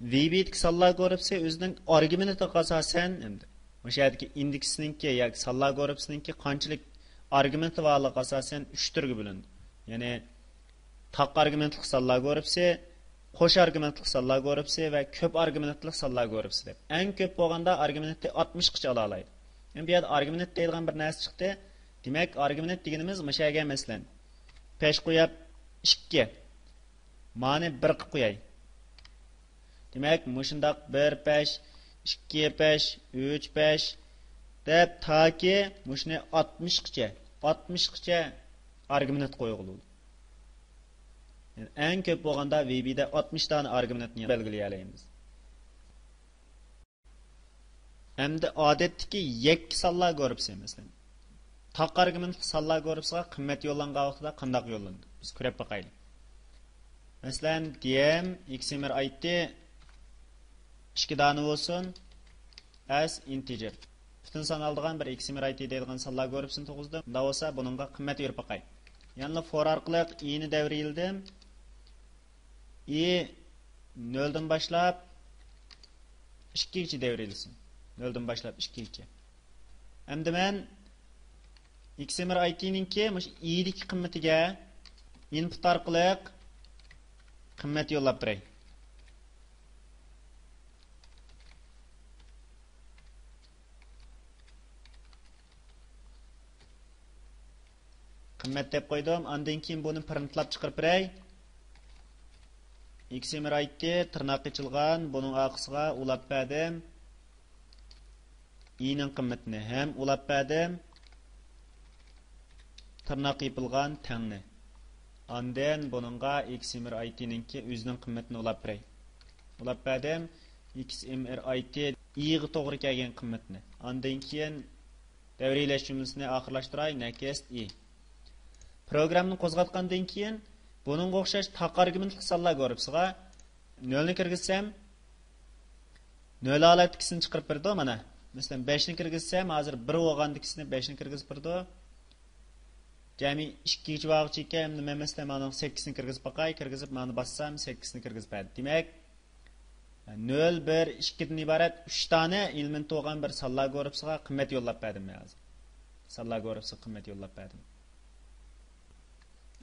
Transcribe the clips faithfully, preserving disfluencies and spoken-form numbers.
ۋبدىكى سانلار گۇرۇپپىسى ئۆزىنىڭ ئارگۇمېنتىغا ئاساسەن، ئەمدى مۇشۇ يەردىكى ئىندېكسنىڭكى ياكى سانلار گۇرۇپپىسىنىڭكى قانچىلىك ئارگۇمېنتى بارلىقىغا ئاساسەن ئۈچ تۈرگە بۆلۈنىدۇ. يەنى تاق ئارگۇمېنتلىق سانلار گۇرۇپپىسى، قوش ئارگۇمېنتلىق سانلار گۇرۇپپىسى ۋە كۆپ ئارگۇمېنتلىق سانلار گۇرۇپپىسى دەپ. ئەڭ كۆپ بولغاندا ئارگۇمېنتنى ئاتمىشقىچە ئالالايدۇ. يەنى بۇ يەردە ئارگۇمېنت دەيدىغان بىر نەرسە چىقتى. دېمەك، ئارگۇمېنت دېگىنىمىز مۇشۇ يەرگە، مەسىلەن، پەش قويۇپ ئىككى. مانى بىر قىلىپ قوياي. دېمەك، مۇشۇنداق بىر پەش، ئىككى پەش، ئۈچ پەش دەپ تاكى مۇشۇنى ئاتمىشقىچە، ئاتمىشقىچە ئارگۇمېنت قويغىلى بولىدۇ. يەنى ئەڭ كۆپ بولغاندا ۋبدە ئاتمىش دانە ئارگۇمېنتنى بەلگىلىيەلەيمىز. ئەمدى ئادەتتىكى يەككە سانلار گۇرۇپپىسى، مەسىلەن، تاق ئارگۇمېنتلىق سانلار گۇرۇپپىسىغا قىممەت يوللانغان ۋاقتىدا قانداق يوللىنىدۇ؟ بىز كۆرۈپ باقايلى. مەسىلەن، دىيەم ئېكس ئېمىر ئايتتى، ئىككى دانە بولسۇن، ئەس ئىنتېجېر. پۈتۈن سان ئالىدىغان بىر ئېكس ئېمىر ئايتتى دەيدىغان سانلار گۇرۇپپىسىنى تۇغۇزدۇم. ئۇنداق بولسا، بۇنىڭغا قىممەت بېرىپ باقاي. يەنىلا فور ئارقىلىق ئىنى دەۋرىيلىدىم. ئى نۆلدىن باشلاپ ئىككىگىچە دەۋرىيلىسۇن. نۆلدىن باشلاپ ئىككىگىچە. ئەمدى مەن ئېكس ئېمىر ئايتىنىڭكى مۇشۇ ئىدىكى قىممىتىگە ئىنپۇت ئارقىلىق قىممەت يوللاپ بېرەي. قىممەت دەپ قويدۇم. ئاندىن كېيىن بۇنى پرىنتلاپ چىقىرىپ بېرەي. ئېكس ئېمىر ئايتتى، تىرناق ئېچىلغان، بۇنىڭ ئارقىسىغا ئۇلاپ بەردىم. ئىنىڭ قىممىتىنى ھەم ئۇلاپ بەردىم. تىرناق يېپىلغان تەڭنى. ئاندىن بۇنىڭغا ئېكس ئېمىر ئايتىنىڭكى ئۆزىنىڭ قىممىتىنى ئۇلاپ بېرەي. ئۇلاپ بەردىم. ئېكس ئېمىر ئايتى ئىغا توغرا كەلگەن قىممىتىنى. ئاندىن كېيىن دەۋرىيلەش جۈملىسىنى ئاخىرلاشتۇراي، نېكىست ئى. پروگراممىنى قوزغاتقاندىن كېيىن، بۇنىڭغا ئوخشاش تاق ئارگۇمېنتلىق سانلار گۇرۇپپىسىغا نۆلنى كىرگۈزسەم، نۆل ھالەتتىكىسىنى چىقىرىپ بېرىدۇ مانا. مەسىلەن، بەشنى كىرگۈزسەم، ھازىر بىر بولغاندىكىسىنى بەشنى كىرگۈزۈپ بېرىدۇ. جەمئىي ئىككىگىچە بارغۇچە ئىكەن، ئەمدى مەن، مەسىلەن، مانىڭ سەككىزنى كىرگۈزۈپ باقاي، كىرگۈزۈپ مانا باسسام، سەككىزنى كىرگۈزۈپ بەردى. دېمەك، نۆل، بىر، ئىككىدىن ئىبارەت ئۈچ دانە ئېلېمېنت بولغان بىر سانلار گۇرۇپپىسىغا قىممەت يوللاپ بەردىم مەن ھازىر. سانلار گۇرۇپپىسىغا قىممەت يوللاپ بەردىم.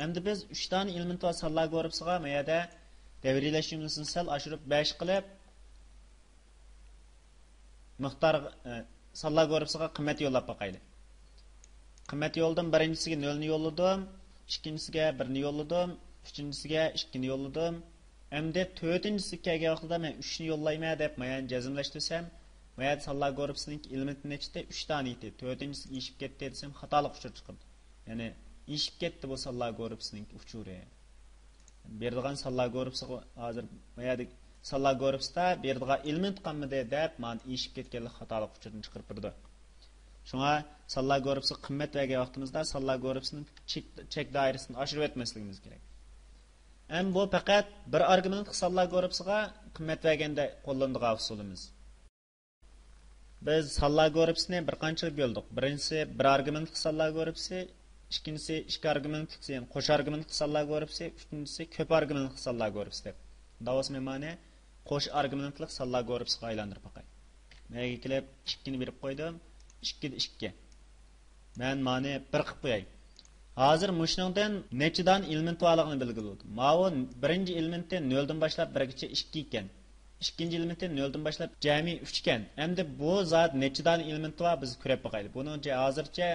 ئەمدى بىز ئۈچ دانە ئېلېمېنت بار سانلار گۇرۇپپىسىغا ما يەردە دەۋرىيلەش جۈملىسىنى سەل ئاشۇرۇپ بەش قىلىپ، مىقدار، ئە، سانلار گۇرۇپپىسىغا قىممەت يوللاپ باقايلى. قىممەت يوللىدىم، بىرىنچىسىگە نۆلنى يوللىدىم، ئىككىنچىسىگە بىرنى يوللىدىم، ئۈچىنچىسىگە ئىككىنى يوللىدىم. ئەمدى تۆتىنچىسىگە كەلگەن ۋاقتىدا مەن ئۈچنى يوللايمەن دەپ ما يەرنى جەزملەشتۈرسەم، ما يەردە سانلار گۇرۇپپىسىنىڭكى ئېلېمېنتى نەچچىدە؟ ئۈچ دانە ئىدى. تۆتىنچىسى ئېشىپ كەتتى دېسەم، خاتالىق ئۇچۇرى چىقىدۇ. يەنى ئېشىپ كەتتى بۇ سانلار گۇرۇپپىسىنىڭكى ئۇچۇرى. بېرىدىغان سانلار گۇرۇپپىسىغا ھازىر ما يەردە سانلار گۇرۇپپىسىدا بېرىدىغان ئېلېمېنت قالمىدى دەپ، مانا ئېشىپ كەتكەنلىك خاتالىق ئۇچۇرىنى چىقىرىپ بېرىدۇ. شۇڭا سانلار گۇرۇپپىسىغا قىممەت بەرگەن ۋاقتىمىزدا سانلار گۇرۇپپىسىنىڭ چەك، چەك دائىرىسىنى ئاشۇرۇۋەتمەسلىكىمىز كېرەك. ئەمما بۇ پەقەت بىر ئارگۇمېنتلىق سانلار گۇرۇپپىسىغا قىممەت بەرگەندە قوللىنىدىغان ئۇسۇلىمىز. بىز سانلار گۇرۇپپىسىنى بىر قانچىغا بۆلدۇق. بىرىنچىسى بىر ئارگۇمېنتلىق سانلار گۇرۇپپىسى، ئىككىنچىسى ئىككى ئارگۇمېنتلىق، يەنى قوش ئارگۇمېنتلىق سانلار گۇرۇپپىسى، ئۈچىنچىسى كۆپ ئارگۇمېنتلىق سانلار گۇرۇپپىسى دەپ. مۇنداق بولسا مەن مانا قوش ئارگۇمېنتلىق سانلار گۇرۇپپىسىغا ئايلاندۇرۇپ باقاي. مەن يەرگە كېلىپ ئىككىنى بېرىپ قويدۇم. ئىككىدە ئىككى. مەن مانى بىر قىلىپ قوياي. ھازىر مۇشۇنىڭدىن نەچچە دانە ئېلېمېنت بارلىقىنى بىلگىلى بولىدۇ. ماۋۇ بىرىنچى ئېلېمېنتى نۆلدىن باشلاپ بىرگىچە ئىككى ئىكەن. ئىككىنچى ئېلېمېنتى نۆلدىن باشلاپ جەمئىي ئۈچ ئىكەن. ئەمدى بۇ زادى نەچچە دانە ئېلېمېنتى بار، بىز كۆرۈپ باقايلى. بۇنىڭ ھازىرچە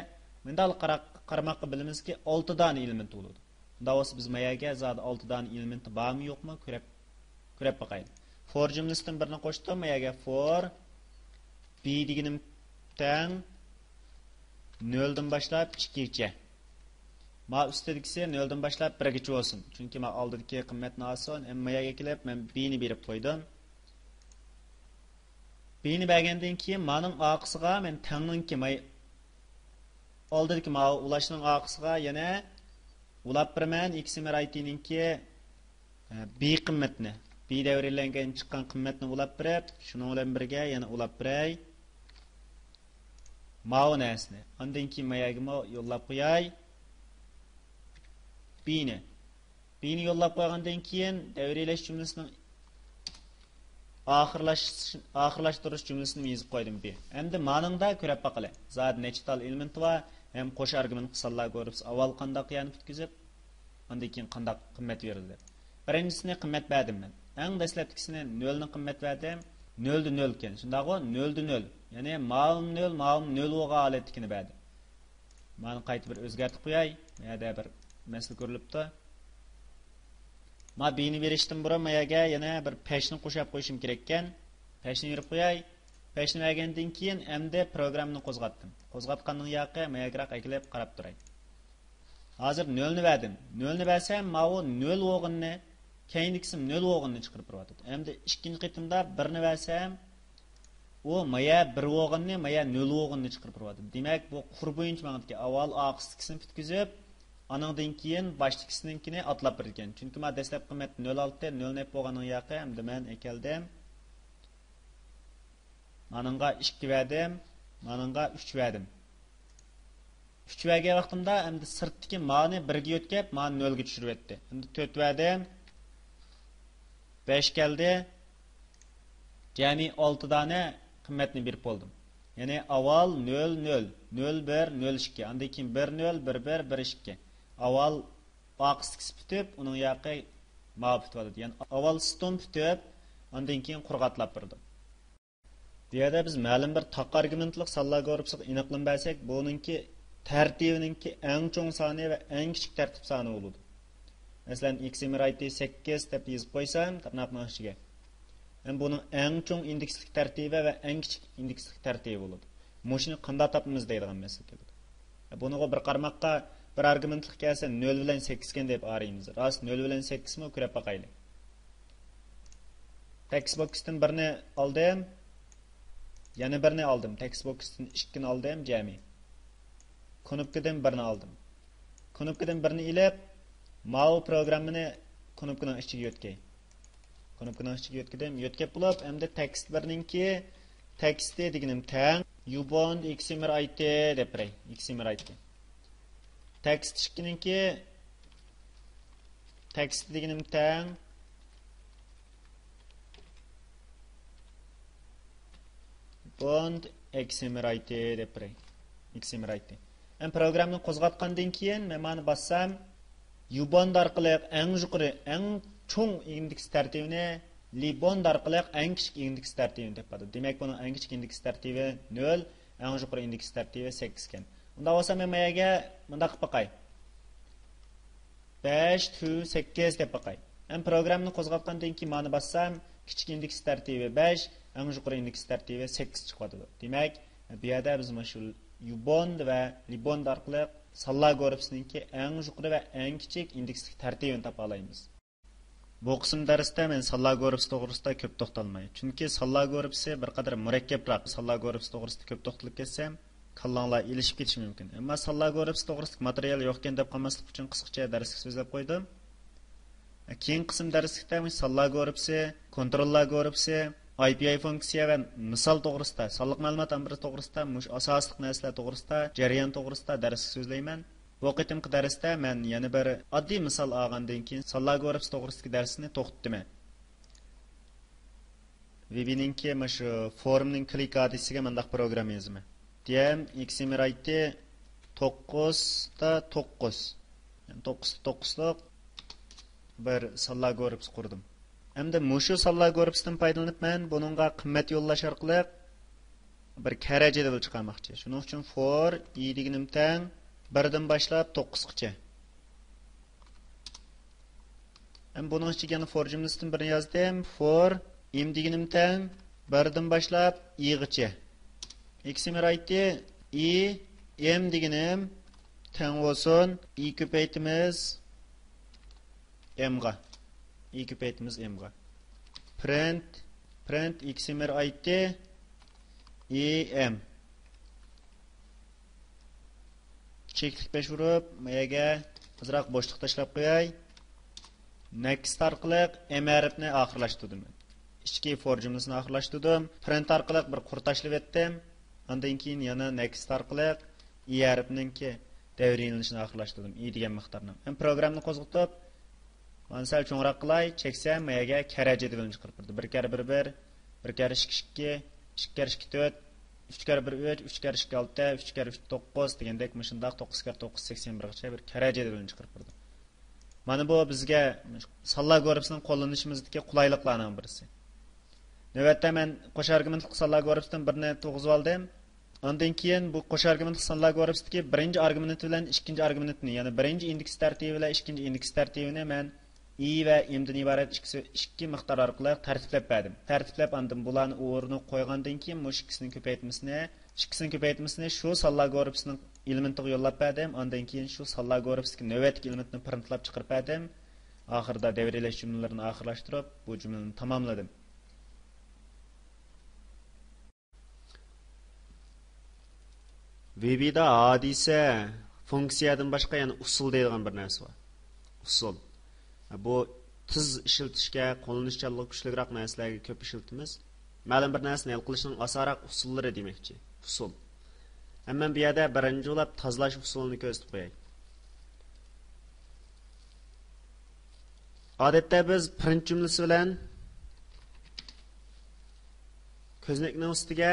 مۇنداق قارا-، قارىماققا بىلىمىزكى، ئالتە دانە ئېلېمېنت بولىدۇ. ئۇنداق بولسا بىز ما يەرگە زادى ئالتە دانە ئېلېمېنتى بارمۇ يوقمۇ كۆرۈپ، كۆرۈپ باقايلى. فور جۈملىسىدىن بىرنى قوشتۇم، ما يەرگە فور بى دېگىنىم تەڭ نۆلدىن باشلاپ ئىككىگىچە. ما ئۈستىدىكىسى نۆلدىن باشلاپ بىرگىچە بولسۇن. چۈنكى ما ئالدىدىكى قىممەتنى ئالسۇن. ئەمما ما يەرگە كېلىپ مەن بىنى بېرىپ قويدۇم. بىنى بەرگەندىن كېيىن مانىڭ ئارقىسىغا مەن تەڭنىڭكى ما ئالدىدىكى ماۋۇ ئۇلاشنىڭ ئارقىسىغا يەنە ئۇلاپ بېرىمەن، ئېكس ئېمىر ئايتىنىڭكى، ئە، بى قىممىتىنى، بى دەۋرىيلەنگەن چىققان قىممەتنى ئۇلاپ بېرىپ، شۇنىڭ بىلەن بىرگە يەنە ئۇلاپ بېرەي. ماۋۇ نەرسىنى. ئاندىن كېيىن ما يەرگىمۇ يوللاپ قوياي. بىنى. بىنى يوللاپ قويغاندىن كېيىن دەۋرىيلەش جۈملىسىنىڭ ئاخىرلاش-، ئاخىرلاشتۇرۇش جۈملىسىنى يېزىپ قويدۇم، بى. ئەمدى مانىڭدا كۆرۈپ باقىلى. زادى نەچچە تال ئېلېمېنتى بار ھەم قوش ئارگۇمېنتقا سانلار گۇرۇپپىسى ئاۋۋال قانداق يەرنى پۈتكۈزۈپ، ئاندىن كېيىن قانداق قىممەت بېرىلدى. بىرىنچىسىنى قىممەت بەردىم مەن. ئەڭ دەسلەپكىسىنى نۆلنى قىممەت بەردىم. نۆلدە نۆل ئىكەن. شۇنداقغۇ؟ نۆلدە نۆل. يەنى ماۋۇمۇ نۆل، ماۋۇمۇ نۆل بولغان ھالەتتىكىنى بەردىم. مانا قايتا بىر ئۆزگەرتىپ قوياي. ما يەردە بىر مەسىلە كۆرۈلۈپتۇ. ما بىنى بېرىشتىن بۇرۇن ما يەرگە يەنە بىر پەشنى قوشۇپ قويۇشۇم كېرەككەن. پەشنى بېرىپ قوياي. پەشنى بەرگەندىن كېيىن ئەمدى پروگراممىنى قوزغاتتىم. قوزغاتقاندىن ياقى ما يەرگىراق ئەكېلىپ قاراپ تۇراي. ھازىر نۆلنى بەردىم. نۆلنى بەرسەم، ماۋۇ نۆل بولغىنىنى، كەينىدىكىسىمۇ نۆل بولغىنىنى چىقىرىپ بېرىۋاتىدۇ. ئەمدى ئىككىنچى قېتىمدا بىرنى بەرسەم، ئۇ ما يەر بىر بولغىنىنى، ما يەر نۆل بولغىنىنى چىقىرىپ بېرىۋاتىدۇ. دېمەك، بۇ قۇر بويىچە ماڭىدىكەن. ئاۋۋال ئاخىرقىسىنى پۈتكۈزۈپ، ئانىڭدىن كېيىن باشتىكىسىنىڭكىنى ئاتلاپ بېرىدىكەن. چۈنكى ما دەسلەپكى قىممەت نۆل ئالتە، نۆلنى ئېلىپ بولغاندىن ياقى، ئەمدى مەن ئەكەلدىم. مانىڭغا ئىككى بەردىم، مانىڭغا ئۈچ بەردىم. ئۈچ بەرگەن ۋاقتىمدا ئەمدى سىرتتىكى مانى بىرگە يۆتكەپ، مانى نۆلگە چۈشۈرۈۋەتتى. ئەمدى تۆت بەردىم، بەش كەلدى. جەمئىي ئالتە دانە قىممەتنى بېرىپ بولدۇم. يەنى ئاۋۋال نۆل، نۆل، نۆل بىر، نۆل ئىككى، ئاندىن كېيىن بىر نۆل، بىر بىر، بىر ئىككى. ئاۋۋال ئاقىسىكىسى پۈتۈپ، ئۇنىڭ ياقى ماۋۇ پۈتۈۋاتىدۇ. يەنى ئاۋۋال ستون پۈتۈپ، ئاندىن كېيىن قۇرغا ئاتلاپ بېرىدۇ. بۇ يەردە بىز مەلۇم بىر تاق ئارگۇمېنتلىق سانلار گۇرۇپپىسىغا ئېنىقلىما بەرسەك، بۇنىڭكى تەرتىپىنىڭكى ئەڭ چوڭ سانى ۋە ئەڭ كىچىك تەرتىپ سانى بولىدۇ. مەسىلەن، ئېكسىمېرايتى سەككىز دەپ يېزىپ قويسام، تىرناقنىڭ ئىچىگە. ھەم بۇنىڭ ئەڭ چوڭ ئىندېكسلىك تەرتىپى ۋە ئەڭ كىچىك ئىندېكسلىك تەرتىپى بولىدۇ. مۇشۇنى قانداق تاپىمىز دەيدىغان مەسىلە كېلىدۇ. بۇنىڭغا بىر قارىماققا، بىر ئارگۇمېنتلىق كەلسە، نۆل بىلەن سەككىزكەن دەپ ئايرىيمىز. راست، نۆل بىلەن سەككىزمۇ؟ كۆرۈپ باقايلى. تېكىست بوكستىن بىرنى ئالدىم، يەنە بىرنى ئالدىم. تېكىست بوكستىن ئىككىنى ئالدىم، جەمئىي. كۇنۇپكىدىن بىرنى ئالدىم. كۇنۇپكىدىن بىرنى ئېلىپ، ماۋۇ پروگراممىنى كۇنۇپكىنىڭ ئىچىگە يۆتكەي. كۇنۇپكىنىڭ ئىچىگە يۆتكىدىم. يۆتكەپ بولۇپ، ئەمدى تېكىست بىرنىڭكى تېكىستى دېگىنىم تەڭ يۇبوند ئېكسىمېر ئايتى دەپ بېرەي. ئېكسىمېر ئايتى. تېكىست ئىككىنىڭكى تېكىستى دېگىنىم تەڭ بوند ئېكسىمېر ئايتى دەپ بېرەي. ئېكسىمېر ئايتى. ھەم پروگراممىنى قوزغاتقاندىن كېيىن، مەن مانى باسسام، يۇبوند ئارقىلىق ئەڭ يۇقىرى، ئەڭ چوڭ ئىندېكس تەرتىپىنى، لىبوند ئارقىلىق ئەڭ كىچىك ئىندېكس تەرتىپىنى تېپىدۇ. دېمەك، بۇنىڭ ئەڭ كىچىك ئىندېكس تەرتىپى نۆل، ئەڭ يۇقىرى ئىندېكس تەرتىپى سەككىز ئىكەن. ئۇنداق بولسا، مەن ما يەرگە مۇنداق قىلىپ باقاي. بەش تۈ سەككىز دەپ باقاي. ھەم پروگراممىنى قوزغاتقاندىن كېيىن مانى باسسام، كىچىك ئىندېكس تەرتىپى بەش، ئەڭ يۇقىرى ئىندېكس تەرتىپى سەككىز چىقىۋاتىدۇ. دېمەك، بۇ يەردە بىز مانا شۇ يۇبوند ۋە لىبوند ئارقىلىق سانلار گۇرۇپپىسىنىڭكى ئەڭ يۇقىرى ۋە ئەڭ كىچىك ئىندېكسلىك تەرتىپىنى تاپالايمىز. بۇ قىسىم دەرستە مەن سانلار گۇرۇپپىسى توغرىسىدا كۆپ توختالماي. چۈنكى سانلار گۇرۇپپىسى بىر قەدەر مۇرەككەپراق. سانلار گۇرۇپپىسى توغرىسىدا كۆپ توختىلىپ كەتسەم، كاللاڭلار ئېلىشىپ كېتىشى مۇمكىن. ئەمما سانلار گۇرۇپپىسى توغرىسىدىكى ماتېرىيال يوقكەن دەپ قالماسلىق ئۈچۈن قىسقىچە دەرسلىك سۆزلەپ قويدۇم. كېيىنكى قىسىم دەرسلىكتە مۇشۇ سانلار گۇرۇپپىسى، كونتروللار گۇرۇپپىسى، ئاي پى ئاي فۇنكسىيە ۋە مىسال توغرىسىدا، سانلىق مەلۇمات ئامبىرى توغرىسىدا، مۇشۇ ئاساسلىق نەرسىلەر توغرىسىدا، جەريان توغرىسىدا دەرسلىك سۆزلەيمەن. بۇ قېتىمقى دەرستە مەن يەنە بىر ئاددىي مىسال ئالغاندىن كېيىن سانلار گۇرۇپپىسى توغرىسىدىكى دەرسنى توختىتىمەن. ۋىبىنىڭكى مانا شۇ فورمنىڭ كلىك ئادرېسىگە مانداق پروگرامما يازىمەن. دىيەم ئېكسىمېر ئايتى توققۇزدا توققۇز. يەنى توققۇزدا توققۇزلۇق بىر سانلار گۇرۇپپىسى قۇردۇم. ئەمدى مۇشۇ سانلار گۇرۇپپىسىدىن پايدىلىنىپ، مەن بۇنىڭغا قىممەت يوللاش ئارقىلىق بىر كەررە جەدۋىلى چىقارماقچى. شۇنىڭ ئۈچۈن فور ئى دېگىنىم تەڭ بىردىن باشلاپ توققۇزغىچە. ھەم بۇنىڭ ئىچىگە يەنە فور جۈملىسىدىن بىرنى يازدىم. فور ئىم دېگىنىم تەڭ بىردىن باشلاپ ئىغىچە. ئېكسىمېر ئايتى ئى ئېم دېگىنىم تەڭ بولسۇن ئى كۆپەيتىمىز ئېمغا. ئى كۆپەيتىمىز ئېمغا. پرىنت، پرىنت ئېكسىمېر ئايتى ئى ئېم. چەكلىك بەش ئۇرۇپ، ما يەرگە ئازراق بوشلۇق تاشلاپ قوياي. نېكىست ئارقىلىق ئېم ھەرپىنى ئاخىرلاشتۇردۇم. ئىچكى فور جۈملىسىنى ئاخىرلاشتۇردۇم. پرىنت ئارقىلىق بىر قۇر تاشلىۋەتتىم. ئاندىن كېيىن يەنە نېكىست ئارقىلىق ئى ھەرپىنىڭكى دەۋرىيلىنىشىنى ئاخىرلاشتۇردۇم. ئى دېگەن مىقدارنىڭ. ھەم پروگراممىنى قوزغىتىپ، مانا سەل چوڭراق قىلاي، چەكسەم، ما يەرگە كەررە جەدۋىلىنى چىقىرىپ بەردى. بىر كەررە بىر بىر، بىر كەررە ئىككى ئىككى، ئىككى كەررە ئىككى تۆت، ئۈچ كەررە بىر ئۈچ، ئۈچ كەررە ئىككى ئالتە، ئۈچ كەررە ئۈچ توققۇز دېگەندەك مۇشۇنداق توققۇز كەررە توققۇز سەكسەن بىرگىچە بىر كەررە جەدۋىلىنى چىقىرىپ بېرىدۇ. مانا بۇ بىزگە سانلار گۇرۇپپىسىنى قوللىنىشىمىزدىكى قولايلىقلارنىڭ بىرسى. نۆۋەتتە مەن قوش ئارگۇمېنتلىق سانلار گۇرۇپپىسىدىن بىرنى تۇرغۇزۇۋالدىم. ئاندىن كېيىن بۇ قوش ئارگۇمېنتلىق سانلار گۇرۇپپىسىدىكى بىرىنچى ئارگۇمېنت بىلەن ئىككىنچى ئارگۇمېنتنى، يەنى بىرىنچى ئىندېكس تەرتىپى بىلەن ئىككىنچى ئىندېكس تەرتىپىنى مەن ئى ۋە ئېمدىن ئىبارەت ئىككىسى، ئىككى مىقدار ئارقىلىق تەرتىپلەپ بەردىم. تەرتىپلەپ ئاندىن بۇلارنى ئورنىغا قويغاندىن كېيىن مۇشۇ ئىككىسىنىڭ كۆپەيتمىسىنى، ئىككىسىنىڭ كۆپەيتمىسىنى شۇ سانلار گۇرۇپپىسىنىڭ ئېلېمېنتىغا يوللاپ بەردىم. ئاندىن كېيىن شۇ سانلار گۇرۇپپىسىدىكى نۆۋەتتىكى ئېلېمېنتنى پرىنتلاپ چىقىرىپ بەردىم. ئاخىرىدا دەۋرىيلەش جۈملىلىرىنى ئاخىرلاشتۇرۇپ، بۇ جۈملىنى تاماملىدىم. ۋىبىدا ھادىسە، فۇنكسىيەدىن باشقا يەنە ئۇسۇل دەيدىغان بىر نەرسە بار. ئۇسۇل. بۇ تېز ئىشلىتىشكە، قوللىنىشچانلىقى كۈچلۈكرەك نەرسىلەرگە كۆپ ئىشلىتىمىز. مەلۇم بىر نەرسىنى ھەل قىلىشنىڭ ئاسانراق ئۇسۇللىرى دېمەكچى. ئۇسۇل. ھەممە بۇ يەردە بىرىنچى بولۇپ تازىلاش ئۇسۇلىنى كۆرسىتىپ قوياي. ئادەتتە بىز پرىنت جۈملىسى بىلەن كۆزنەكنىڭ ئۈستىگە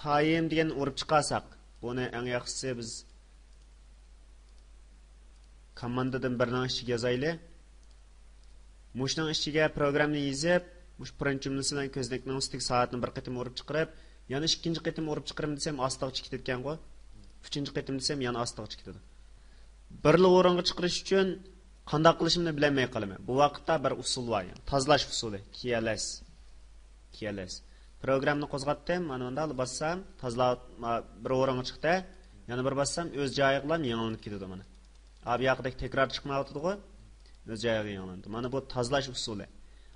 تايم دېگەننى ئۇرۇپ چىقارساق، بۇنى ئەڭ ياخشىسى بىز كوماندىدىن بىرنىڭ ئىچىگە يازايلى. مۇشۇنىڭ ئىچىگە پروگراممىنى يېزىپ، مۇشۇ پرىنت جۈملىسى بىلەن كۆزنەكنىڭ ئۈستىگە سائەتنى بىر قېتىم ئۇرۇپ چىقىرىپ، يەنە ئىككىنچى قېتىم ئۇرۇپ چىقىرىمەن دېسەم، ئاستىغىچە كېتىدىكەنغۇ. ئۈچىنچى قېتىم دېسەم، يەنە ئاستىغىچە كېتىدۇ. بىرلا ئورۇنغا چىقىرىش ئۈچۈن قانداق قىلىشىمنى بىلەلمەي قالىمەن. بۇ ۋاقىتتا بىر ئۇسۇل بار، يەنى تازىلاش ئۇسۇلى، كىيەلەس. كىيەلەس. پروگراممىنى قوزغاتتىم، مانا مۇنداق باسسام، تازىلا-، ما-، بىر ئورۇنغا چىقتى. يەنە بىر باسسام، ئۆز جايىغىلا يېڭىلىنىپ كېتىدۇ مانا. ئا، بۇ ياقىدەك تەكرار چىقمايۋاتىدىغۇ، ئۆز جايىغا يېڭىلىنىدۇ. مانا بۇ تازىلاش ئۇسۇلى.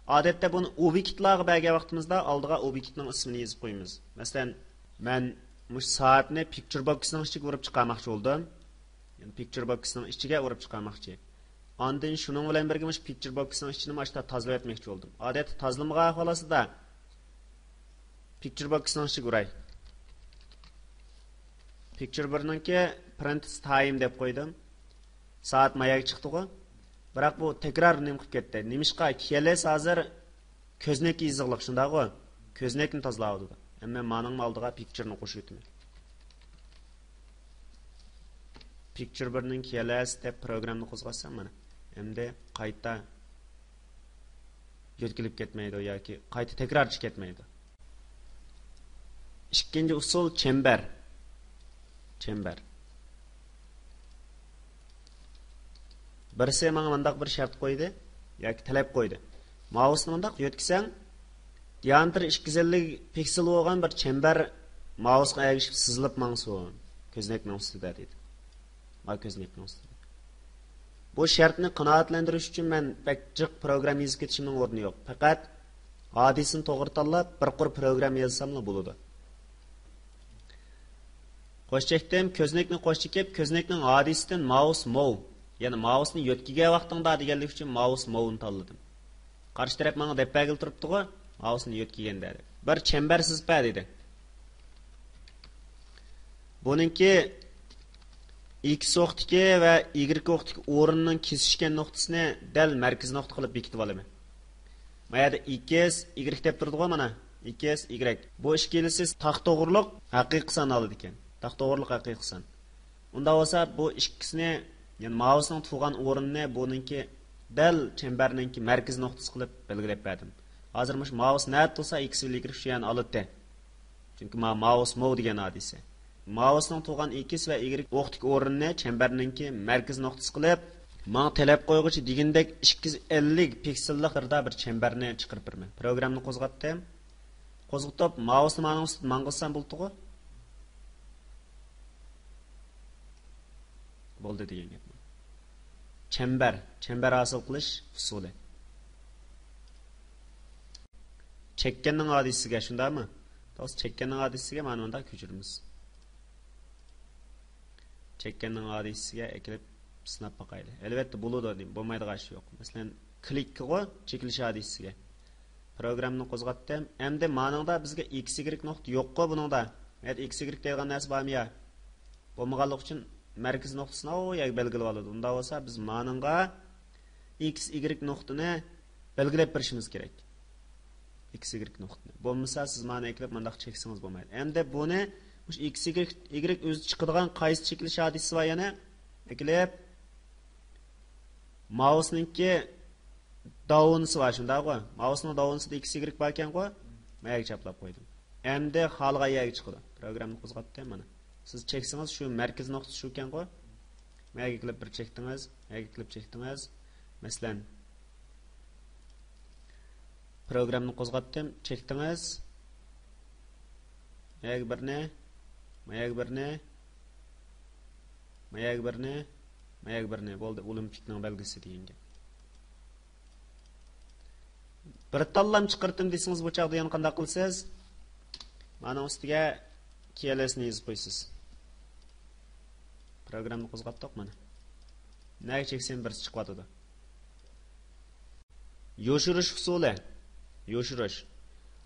ئادەتتە بۇنى ئوبيېكتلارغا بەرگەن ۋاقتىمىزدا ئالدىغا ئوبيېكتنىڭ ئىسمىنى يېزىپ قويىمىز. مەسىلەن، مەن مۇشۇ سائەتنى پىكچۇر بوكسنىڭ ئىچىگە ئۇرۇپ چىقارماقچى بولدۇم. يەنى پىكچۇر بوكسنىڭ ئىچىگە ئۇرۇپ چىقارماقچى. ئاندىن شۇنىڭ بىلەن بىرگە مۇشۇ پىكچۇر بوكسنىڭ ئىچىنى ماشتا تازىلاپ ئۆتمەكچى بولدۇم. ئادەتتە تازىلىمىغان ئەھۋال ئاستىدا پىكچۇر بوكسنىڭ ئىچىگە ئۇراي. پىكچۇر بىرنىڭكى پرىنت تايم دەپ قويدۇم. سائەت ماياگە چىقتىغۇ. بىراق بۇ تەكرار نېمە قىلىپ كەتتى؟ نېمىشقا كىيەلەس ھازىر كۆزنەككە يېزىقلىق، شۇنداقغۇ؟ كۆزنەكنى تازىلاۋاتىدۇ. ئەمما مانىڭ ئالدىغا پىكچۇرنى قوشۇۋېتىمەن. پىكچۇر بىرنىڭ كىيەلەس دەپ پروگراممىنى قوزغاتسام، مانا، ئەمدى قايتا يۆتكىلىپ كەتمەيدۇ ياكى قايتا تەكرارچى كەتمەيدۇ. ئىككىنچى ئۇسۇل چەمبەر. چەمبەر. بىرسى ماڭا مۇنداق بىر شەرت قويدى ياكى تەلەپ قويدى. مائۇسنى مۇنداق يۆتكىسەڭ، دىئامېتىرى ئىككى يۈز ئەللىك پىكسېل بولغان بىر چەمبەر مائۇسقا ئەگىشىپ سىزىلىپ ماڭسۇن كۆزنەكنىڭ ئۈستىدە، دېدى. ما كۆزنەكنىڭ ئۈستىدە. بۇ شەرتنى قانائەتلەندۈرۈش ئۈچۈن مەن بەك جىق پروگرامما يېزىپ كېتىشىمنىڭ ئورنى يوق. پەقەت ھادىسىنى توغرا تاللاپ، بىر قۇر پروگرامما يازساملا بولىدۇ. قوش چەكتىم، كۆزنەكنى قوش چېكىپ، كۆزنەكنىڭ ھادىسىسىدىن مائۇس موۋ، يەنى مائۇسنى يۆتكىگەن ۋاقتىڭدا دېگەنلىك ئۈچۈن مائۇس موۋنى تاللىدىم. قارشى تەرەپ ماڭا دەپ بەرگىلى تۇرۇپتىغۇ، مائۇسنى يۆتكىگەندە دەپ. بىر چەمبەر سىزىپ بەر دېدى. بۇنىڭكى ئىكس ئوقتىكى ۋە ئىگرېك ئوقتىكى ئورۇننىڭ كېسىشكەن نۇقتىسىنى دەل مەركىزىي نۇقتا قىلىپ بېكىتىۋالىمەن. ما يەردە ئىكس، ئىگرېك دەپ تۇرىدىغۇ مانا. ئىكس، ئىگرېك. بۇ ئىككىلىسى تاق توغرۇلۇق ھەقىقىي سان ئالىدىكەن. تاق توغرۇلۇق ھەقىقىي سان. ئۇنداق بولسا بۇ ئىككىسىنى، يەنى مائۇسنىڭ تۇغان ئورنىنى بۇنىڭكى دەل چەمبەرنىڭكى مەركىزىي نۇقتىسى قىلىپ بەلگىلەپ بەردىم. ھازىر مۇشۇ مائۇس نەدە تۇرسا ئىكس بىلەن ئىگرېك شۇ يەرنى ئالىدۇ. چۈنكى ما-، مائۇس موۋ دېگەن ھادىسە. مائۇسنىڭ تۇغان ئىكس ۋە ئىگرېك ئوقتىكى ئورنىنى چەمبەرنىڭكى مەركىزىي نۇقتىسى قىلىپ، ماڭا تەلەپ قويغۇچى دېگىنىدەك ئىككى يۈز ئەللىك پىكسېللىق بىر چەمبەرنى چىقىرىپ بېرىمەن. پروگراممىنى قوزغاتتىم. قوزغىتىپ، مائۇسنى مانىڭ ئۈستىدە ماڭغۇزسام بولدىغۇ. بولدى دېگەن گەپ. چەمبەر، چەمبەر ھاسىل قىلىش ئۇسۇلى. چەككەننىڭ ھادىسىسىگە، شۇنداقمۇ؟ توغرىسى چەككەننىڭ ھادىسىسىگە مانا مۇنداق كۆچۈرىمىز. چەككەننىڭ ھادىسىسىگە ئەكىلىپ سىناپ باقايلى. ئەلۋەتتە بولىدۇ، بولمايدىغان ئىش يوق. مەسىلەن، كلىككىغۇ، چېكىلىش ھادىسىسىگە. پروگراممىنى قوزغاتتىم. ئەمدى مانىڭدا بىزگە ئىكس ئىگرېك نۇقتا يوققۇ بۇنىڭدا. ئەمدى ئىكس ئىگرېك دەيدىغان نەرسە بارمۇ يا؟ بولمىغانلىقى ئۈچۈن مەركىزىي نۇقتىسىنى ئاۋۇ يەرگە بەلگىلىۋالىدۇ. ئۇنداق بولسا بىز مانىڭغا ئىكس ئىگرېك نۇقتىنى بەلگىلەپ بېرىشىمىز كېرەك. ئىكس ئىگرېك نۇقتىنى. بولمىسا سىز مانا ئەكىلىپ مۇنداق چەكسىڭىز بولمايدۇ. ئەمدى بۇنى مۇشۇ ئىكس ئىگرېك، ئىگرېك ئۆزى چىقىدىغان قايسى چېكىلىش ھادىسىسى بار يەنە؟ ئەكىلىپ ماۋسنىڭكى داۋنىسى بار، شۇنداقغۇ؟ ماۋسنىڭ داۋنىسىدا ئىكس ئىگرېك باركەنغۇ؟ مەيەرگە چاپلاپ قويدۇم. ئەمدى خالىغان يەرگە چىقىدۇ. پروگراممىنى قوزغاتتىم مانا. سىز چەكسىڭىز شۇ مەركىزىي نۇقتىسى شۇكەنغۇ؟ مەيەرگە كىلىپ بىر چەكتىڭىز، مەيەرگە كىلىپ چەكتىڭىز. مەسىلەن، پروگراممىنى قوزغاتتىم، چەكتىڭىز. مەيەرگە بىرنى، مەيەرگە بىرنى، مەيەرگە بىرنى، مەيەرگە بىرنى. بولدى، ئولىمپىكنىڭ بەلگىسى دېگەن گەپ. بىر تاللام چىقىرتىم دېسىڭىز، بۇ چاغدا يەنە قانداق قىلىسىز؟ مانىڭ ئۈستىگە كىي ئېل ئېس نى يېزىپ قويىسىز. پروگراممىنى قوزغاتتۇق مانا. نەگە چەكسەم بىرسى چىقىۋاتىدۇ. يوشۇرۇش ئۇسۇلى. يوشۇرۇش.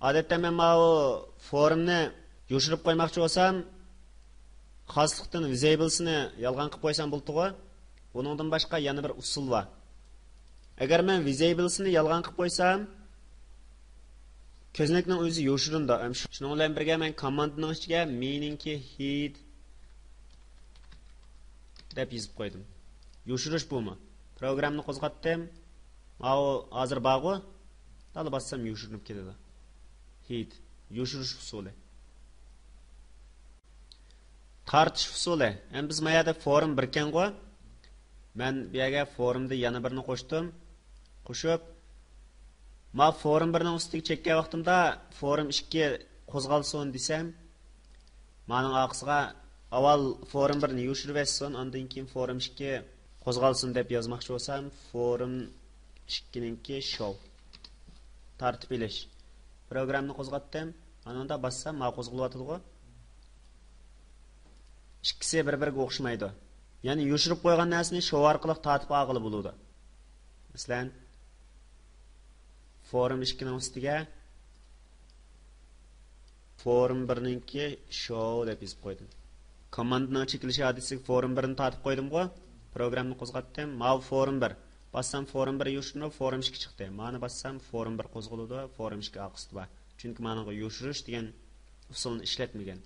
ئادەتتە مەن ماۋۇ فورمنى يوشۇرۇپ قويماقچى بولسام، خاسلىقتىن ۋىزىبىلسىنى يالغان قىلىپ قويسام بولىدىغۇ. بۇنىڭدىن باشقا يەنە بىر ئۇسۇل بار. ئەگەر مەن ۋىزىبىلسىنى يالغان قىلىپ قويسام، كۆزنەكنىڭ ئۆزى يوشۇرۇنىدۇ. ھەم شۇ-، شۇنىڭ بىلەن بىرگە مەن كوماندىنىڭ ئىچىگە مېنىڭكى ھىد دەپ يېزىپ قويدۇم. يوشۇرۇش بۇمۇ. پروگراممىنى قوزغاتتىم. ماۋۇ ھازىر بارغۇ. دالا باسسام يوشۇرۇنۇپ كېتىدۇ. ھىد. يوشۇرۇش ئۇسۇلى. تارتىش ئۇسۇلى. ئەمدى بىز ما يەردە فورم بىركەنغۇ. مەن بۇ يەرگە فورمدا يەنە بىرنى قوشتۇم. قوشۇپ، ما فورم بىرنىڭ ئۈستىگە چەككەن ۋاقتىمدا فورم ئىككى قوزغالسۇن دېسەم، مانىڭ ئارقىسىغا ئاۋۋال فورم بىرنى يوشۇرۇۋەتسۇن، ئاندىن كېيىن فورم ئىككى قوزغالسۇن دەپ يازماقچى بولسام، فورم ئىككىنىڭكى شو. تارتىپ ئېلىش. پروگراممىنى قوزغاتتىم. ئانىڭدا باسسام، ما قوزغىلىۋاتىدىغۇ. ئىككىسى بىر-بىرىگە ئوخشىمايدۇ. يەنى يوشۇرۇپ قويغان نەرسىنى شو ئارقىلىق تارتىپ ئالغىلى بولىدۇ. مەسىلەن، فورم ئىككىنىڭ ئۈستىگە فورم بىرنىڭكى شو دەپ يېزىپ قويدۇم. كوماندىنىڭ چېكىلىش ھادىسىسىگە فورم بىرنى تارتىپ قويدۇمغۇ. پروگراممىنى قوزغاتتىم. ماۋۇ فورم بىر. باسسام فورم بىر يوشۇرۇنۇپ، فورم ئىككى چىقتى. مانى باسسام فورم بىر قوزغىلىدۇ، فورم ئىككى ئارقىسىدا بار. چۈنكى مانىڭغا يوشۇرۇش دېگەن ئۇسۇلنى ئىشلەتمىگەن.